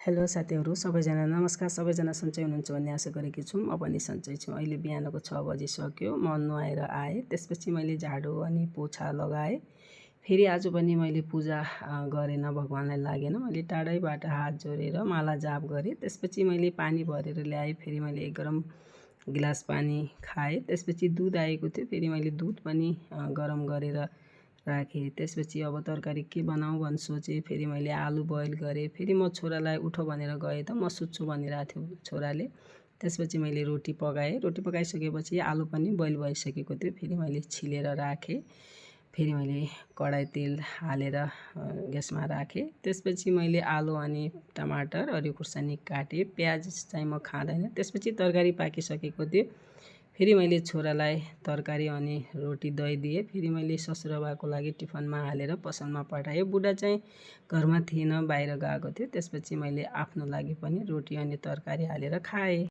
Hello साथीहरू सबैजना नमस्कार। सबैजना सन्चै हुनुहुन्छ भन्ने आशा गरेकी छु। म पनि सन्चै छु। अहिले बिहानको 6 बजिसक्यो। म नुहाएर आएँ। त्यसपछि मैले झाडु अनि पोछा लगाएँ। फेरि आज पनि मैले पूजा गरेन, भगवानलाई लागेन। मैले टाढैबाट हात जोडेर माला जाप गरेँ। त्यसपछि मैले पानी भरेर ल्याएँ। फेरि मैले 1 गरम गिलास पानी खाएँ। त्यसपछि दुध आएको थियो। फेरि मैले दुध पनि गरम गरेर राखेँ। त्यसपछि अब तरकारी के बनाऊँ भनी सोचेँ। फेरि मैले आलु बोइल गरेँ। फेरि म छोरालाई उठो भनेर गएँ त म सुत्छु भनिरहेको थियो छोराले। त्यसपछि मैले रोटी पकाएँ। रोटी पकाइसकेपछि आलु पनि बोइल भइसकेको थियो। फेरि मैले छिलेर राखेँ। फेरि मैले कराही तेल हालेर ग्यासमा राखेँ। त्यसपछि मैले आलु अनि टमाटर हरियो खुर्सानी काटेँ। प्याज चाहिँ म खाँदैन। त्यसपछि तरकारी पाकिसकेको थियो। फेरि मैले छोरालाई तरकारी अनि रोटी दही दिएँ। फेरि मैले ससुराबाको लागि टिफनमा हालेर पसलमा पठाएँ। बुढा चाहिँ घरमा थिएन, बाहिर गएको थियो। त्यसपछि मैले आफ्नो लागि पनि रोटी अनि तरकारी हालेर खाएँ।